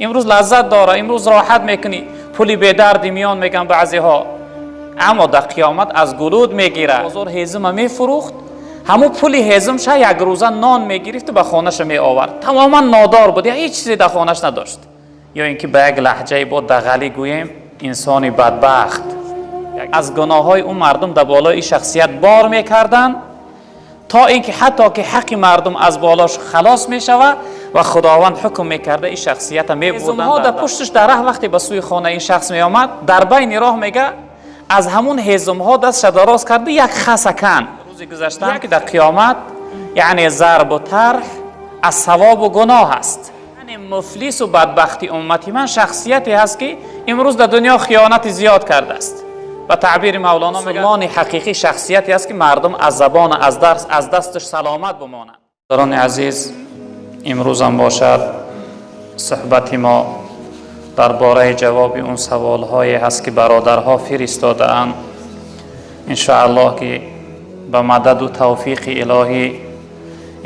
Имрӯз лаззат дора, имрӯз роҳат мекунӣ, пули бедарди миён меган баъзеҳо, аммо дар қиёмат аз гулуд мегирад. Бозор ҳезума мефурӯхт, ҳамун пули ҳезумша як рӯза нон мегирифту ба хонаша меовард. Тамоман нодор буд, ҳеҷ чизе дар хонаш надошт. Ё ин ки ба як лаҳҷае бо дағалӣ гӯем, инсони бадбахт. Аз гуноҳҳои ӯ мардум дар болои ин шахсият бор мекарданд, то ин ки ҳатто ки ҳаққи мардум аз болош халос мешавад ва Худованд ҳукм мекарда ин шахсията мебурданд. Дар пушташ дар раҳ вақте ба сӯи хонаи ин шахс меомад, дар байни роҳ мега аз ҳамун ҳезумҳо дастша дароз карда як хаса кан. Рӯзи гузаштаам ки дар қиёмат, яъне зарбу тарҳ аз савобу гуноҳ аст. Яъне муфлису бадбахти уммати ман шахсияте ҳаст ки имрӯз дар дунё хиёнати зиёд кардааст. Ба таъбири Мавлоно, мусулмони ҳақиқӣ шахсияте аст ки мардум аз забон, аз дарс, аз дасташ саломат бимонанд. Бародарони азиз, имрӯзам бошад суҳбати мо дар бораи ҷавоби он саволҳое ҳаст ки бародарҳо фиристодаанд. Иншоаллоҳ ки ба мададу тавфиқи илоҳӣ,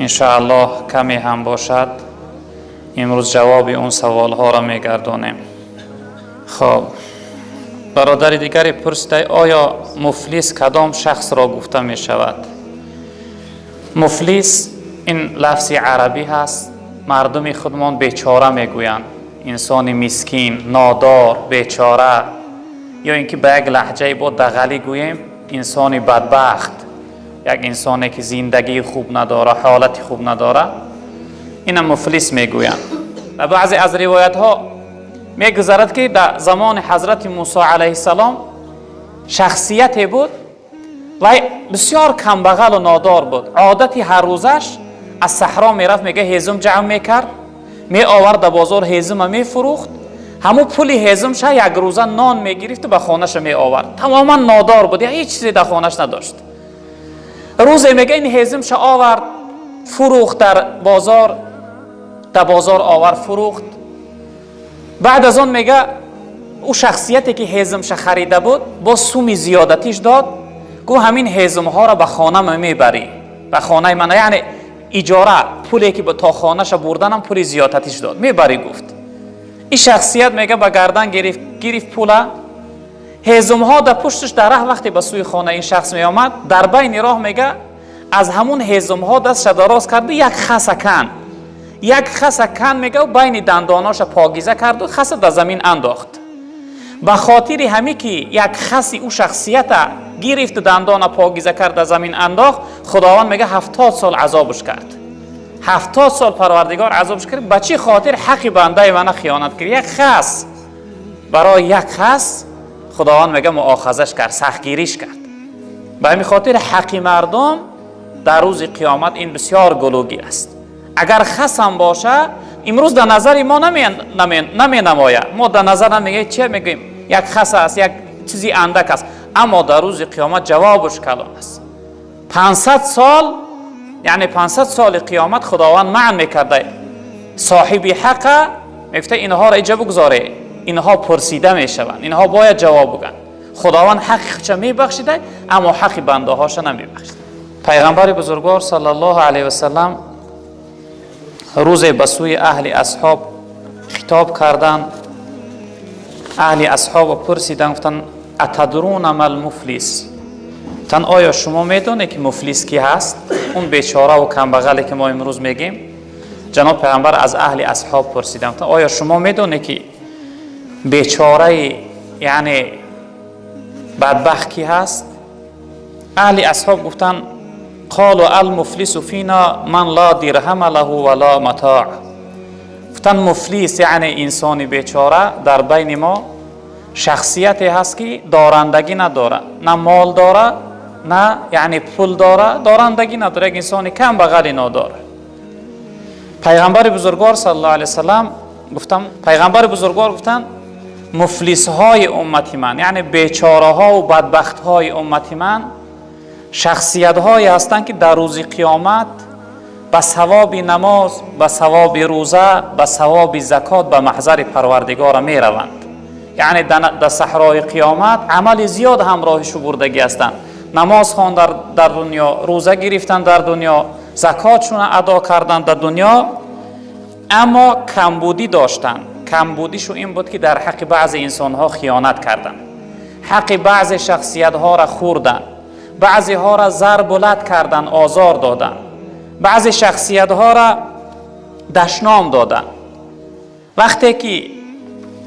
иншоаллоҳ, каме ҳам бошад, имрӯз ҷавоби он саволҳоро мегардонем. Хоб, бародари дигаре пурсида: оё муфлис кадом шахсро гуфта мешавад? Муфлис ин лафзи арабӣ ҳаст. Мардуми худмон бечора мегӯянд, инсони мискин, нодор, бечора, ё ин ки ба як лаҳҷае бо дағалӣ гӯем, инсони бадбахт, як инсоне ки зиндагии хуб надора, ҳолати хуб надора, ина муфлис мегӯянд. Ва баъзе аз ривоятҳо мегузарад ки дар замони ҳазрати Мусо алайҳиссалом шахсияте буд, вай бисёр камбағалу нодор буд. Одати ҳаррӯзаш аз саҳро мерафт, мега ҳезум ҷамъ мекард, меовард, дар бозор ҳезума мефурӯхт, ҳамун пули ҳезумша як рӯза нон мегирифту ба хонаша меовард. Тамоман нодор буд, ҳеҷ чизе дар хонаш надошт. Рӯзе мега ин ҳезумша овард, фурӯхт дар бозор, дар бозор овард, фурӯхт. Баъд аз он мега ӯ шахсияте ки ҳезумша харида буд, бо суми зиёдатиш дод, гуфт: ҳамин ҳезумҳоро ба хонама мебарӣ, ба хонаи ман, яъне иҷора, пуле ки то хонаша бурданам пули зиёдатиш дод, мебарӣ, гуфт. Ин шахсият мега ба гардан гирифт, гирифт пула. Ҳезумҳо дар пушташ дар раҳ вақте ба сӯи хонаи ин шахс меомад, дар байни роҳ мега аз ҳамун ҳезумҳо дастша дароз карду як хаса кан. Як хаса кан мега, байни дандоноша покиза карду хаса дар замин андохт. Ба хотири ҳаме ки як хаси ӯ шахсията гирифту дандона покиза кард, дар замин андохт, Худованд мега 70 сол азобш кард. 70 сол Парвардигор азобш кард. Ба чӣ хотир? Ҳаққи бандаи мана хиёнат кард. Як хас, барои як хас Худованд мега муохазаш кард, сахтгириш кард. Ба ҳамин хотир ҳаққи мардум дар рӯзи қиёмат ин бисёр гулӯгир аст. Агар хасам боша, имрӯз дар назари мо наменамояд. Мо дар назар намегӯем, че мегӯем, як хас аст, як чизи андак аст, аммо дар рӯзи қиёмат ҷавобаш калон аст. 500 сол, яъне 500 соли қиёмат Худованд манъ мекарда соҳиби ҳақа, мегуфта: инҳоро иҷа бигузоре, инҳо пурсида мешаванд, инҳо бояд ҷавоб бигӯянд. Худованд ҳаққи худша мебахшида, аммо ҳаққи бандаҳоша намебахшида. Пайғамбари бузургвор саллаллоҳу алайҳи васалам рӯзе ба сӯи аҳли асҳоб хитоб карданд, аҳли асҳобо пурсиданд, гуфтанд: атадруна мал муфлис? Гуфтанд: оё шумо медонед ки муфлис кӣ ҳаст, он бечораву камбағале ки мо имрӯз мегӯем? Ҷаноб пайғамбар аз аҳли асҳоб пурсиданд, гуфтанд: оё шумо медонед ки бечораи, яъне бадбахт кӣ ҳаст? Аҳли асҳоб гуфтанд: қолу алмуфлису фина ман ла дирҳама лаҳу ва ла матоъ. Гуфтанд: муфлис, яъне инсони бечора дар байни мо шахсияте ҳаст ки дорандагӣ надора, на мол дора, на яъне пул дора, дорандагӣ надора, як инсони камбағали нодор. Пайғамбари бузургвор саллаллоҳу алайҳи васалам гуфтам, пайғамбари бузургвор гуфтанд: муфлисҳои уммати ман, яъне бечораҳову бадбахтҳои уммати ман шахсиятҳое ҳастанд ки дар рӯзи қиёмат ба савоби намоз, ба савоби рӯза, ба савоби закот ба маҳзари Парвардигора мераванд. Яъне дар саҳрои қиёмат амали зиёд ҳамроҳи шубурдагӣ ҳастанд: намоз хон дар дунё, рӯза гирифтан дар дунё, закотшуна адо кардан дар дунё, аммо камбудӣ доштанд. Камбудишу ин буд, ки дар ҳаққи баъзе инсонҳо хиёнат карданд, ҳаққи баъзе шахсиятҳоро хӯрданд, баъзеҳоро зарбу лат карданд, озор доданд, баъзе шахсиятҳоро дашном доданд. Вақте ки,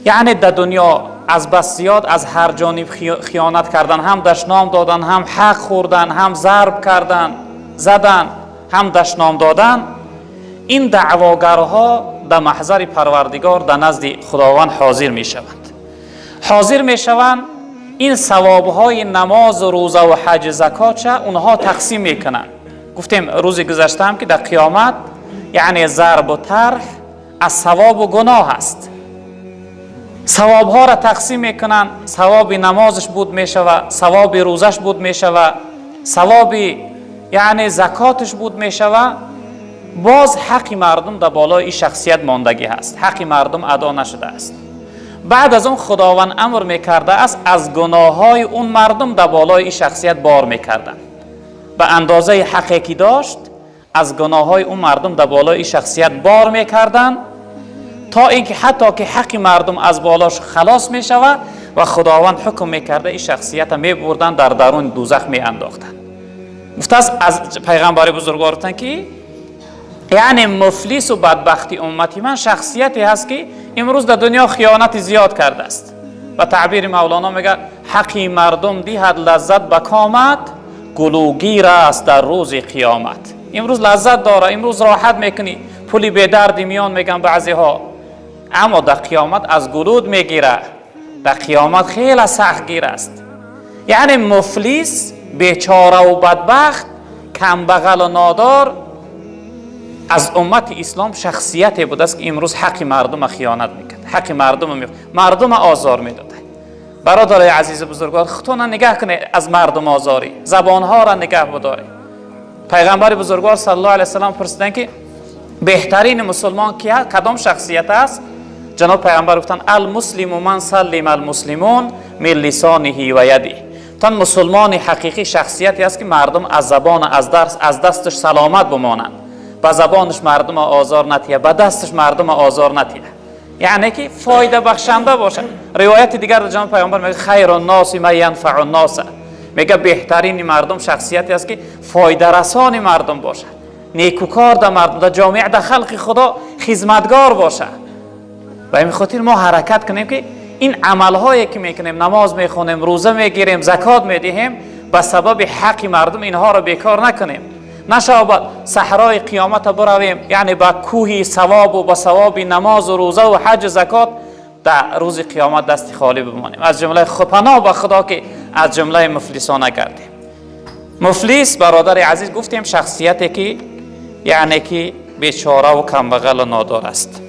яъне, дар дунё аз бас зиёд аз ҳар ҷониб хиёнат кардан, ҳам дашном додан, ҳам ҳақ хӯрдан, ҳам зарб кардан, задан, ҳам дашном додан, ин даъвогарҳо дар маҳзари Парвардигор, дар назди Худованд ҳозир мешаванд. Ҳозир мешаванд, ин савобҳои намозу рӯзаву ҳаҷ, закотша онҳо тақсим мекунанд. Гуфтем рӯзи гузаштаам, ки дар қиёмат, яъне, зарбу тарҳ аз савобу гуноҳ аст. Савобҳоро тақсим мекунанд. Савоби намозаш буд мешава, савоби рӯзаш буд мешава, савоби, яъне, закоташ буд мешава. Боз ҳаққи мардум дар болои ин шахсият мондагӣ ҳаст, ҳаққи мардум адо нашудааст. Баъд аз он Худованд амр мекардааст, аз гуноҳҳои он мардум дар болои ин шахсият бор мекарданд. Ба андозаи ҳаққе ки дошт, аз гуноҳҳои он мардум дар болои ин шахсият бор мекарданд, то ин ки ҳатто ки ҳаққи мардум аз болош халос мешавад ва Худованд ҳукм мекарда, ин шахсията мебурданд, дар даруни дӯзах меандохтанд. Гуфтааст аз пайғамбари бузургвор, гуфтанд, ки, яъне, муфлису бадбахти уммати ман шахсияте ҳаст, ки имрӯз дар дунё хиёнати зиёд кардааст. Ба таъбири Мавлоно мега: «Ҳаққи мардум диҳад лаззат ба комат, гулӯгир аст дар рӯзи қиёмат». Имрӯз лаззат дора, имрӯз роҳат мекунӣ, пули бедарди миён меган баъзеҳо, аммо дар қиёмат аз гулуд мегира, дар қиёмат хеле сахтгир аст. Яъне муфлис, бечораву бадбахт, камбағалу нодор аз уммати ислом шахсияте будааст, ки имрӯз ҳаққи мардума хиёнат мекард, ҳаққи мардума озор медода. Бародарои азизу бузургвор, худтона нигаҳ кунед аз мардум озорӣ, забонҳоро нигаҳ бидоред. Пайғамбари бузургвор саллаллоҳу алайҳи васаллам пурсиданд, ки беҳтарини мусулмон ки, кадом шахсият аст? Ҷаноб пайғамбар гуфтанд: «المسلم من سلم المسلمون من لسانه ويده». Гуфтанд, мусулмони ҳақиқӣ шахсияте аст, ки мардум аз забон, аз дасташ саломат бимонанд, ба забонаш мардума озор натия, ба дасташ мардума озор натия, яъне ки фоидабахшанда бошад. Ривояти дигар ҷаноб пайғамбар мега: «خير الناس من ينفع الناس». Мега, беҳтарини мардум шахсияте аст, ки фоидарасони мардум бошад, некукор дар мардум, дар ҷомеа, дар халқи Худо хизматгор бошад. Ба ин хотир мо ҳаракат кунем, ки ин амалҳое ки мекунем, намоз мехонем, рӯза мегирем, закот медиҳем, ба сабаби ҳаққи мардум инҳоро бекор накунем. Нашава ба саҳрои қиёмата биравем, яъне ба кӯҳи савобу ба савоби намозу рӯзаву ҳаҷу закот дар рӯзи қиёмат дасти холӣ бимонем. Аз ҷумлаи, паноҳ ба Худо, ки аз ҷумлаи муфлисон нагардем. Муфлис, бародари азиз, гуфтем, шахсияте ки, яъне ки, бечораву камбағалу нодор аст.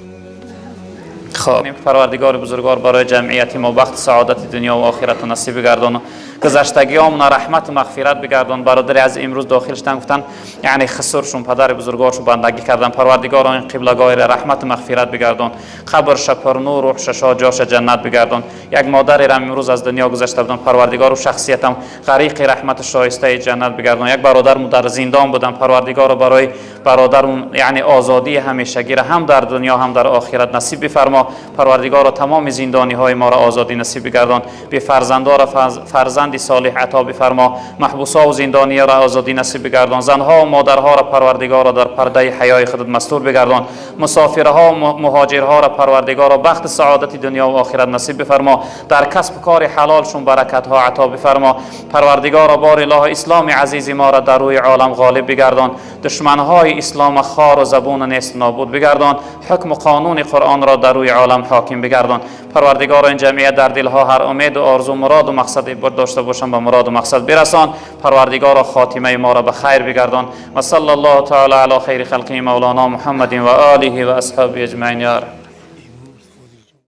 Хоб, Парвардигори бузургвор барои ҷамъияти мо бахти саодати дунё ва охиратро насиб бигардон, гузаштагиёмона раҳмату мағфират бигардон. Бародари аз имрӯз дохил шудан, гуфтан, яъне хусуршун, падари бузургворшу бандагӣ кардан. Парвардигоро, ин қиблагоҳиро раҳмату мағфират бигардон, қабрша пурнур, рӯҳша шод, ҷоша ҷаннат бигардон. Як модарерам имрӯз аз дунё гузашта буданд, Парвардигору шахсиятам ғариқи раҳмату шоистаи ҷаннат бигардон. Як бародарму дар зиндон будам, Парвардигоро, барои бародармун, яъне, озодии ҳамешагиро ҳам дар дунё, ҳам дар охират насиб бифармо. Парвардигоро, тамоми зиндониҳои моро озодӣ насиб бигардон, бефарзандоро фарзанди солиҳ ато бифармо, маҳбусҳову зиндониёро озодӣ насиб бигардон, занҳову модарҳоро, Парвардигоро, дар пардаи ҳаёи худат мастур бигардон, мусофирҳо, муҳоҷирҳоро, Парвардигоро, бахти саодати дунё ва охират насиб бифармо, дар касбу кори ҳалолшун баракатҳо ато бифармо. Парвардигоро, бори илоҳо, исломи азизи моро дар рӯи олам ғолиб бигардон, душманҳои ислома хору забуну нест нобуд бигардон, ҳукму қонуни Қуръонро дар рӯи олам ҳоким бигардон. Парвардигоро, ин ҷамъият дар дилҳо ҳар умеду орзу, муроду мақсаде дошта бошанд, ба муроду мақсад бирасон. Парвардигоро, хотимаи моро ба хайр бигардон. وصلى الله تعالى على خير خلقه مولانا محمد وآله وأصحابه أجمعين. يا رب.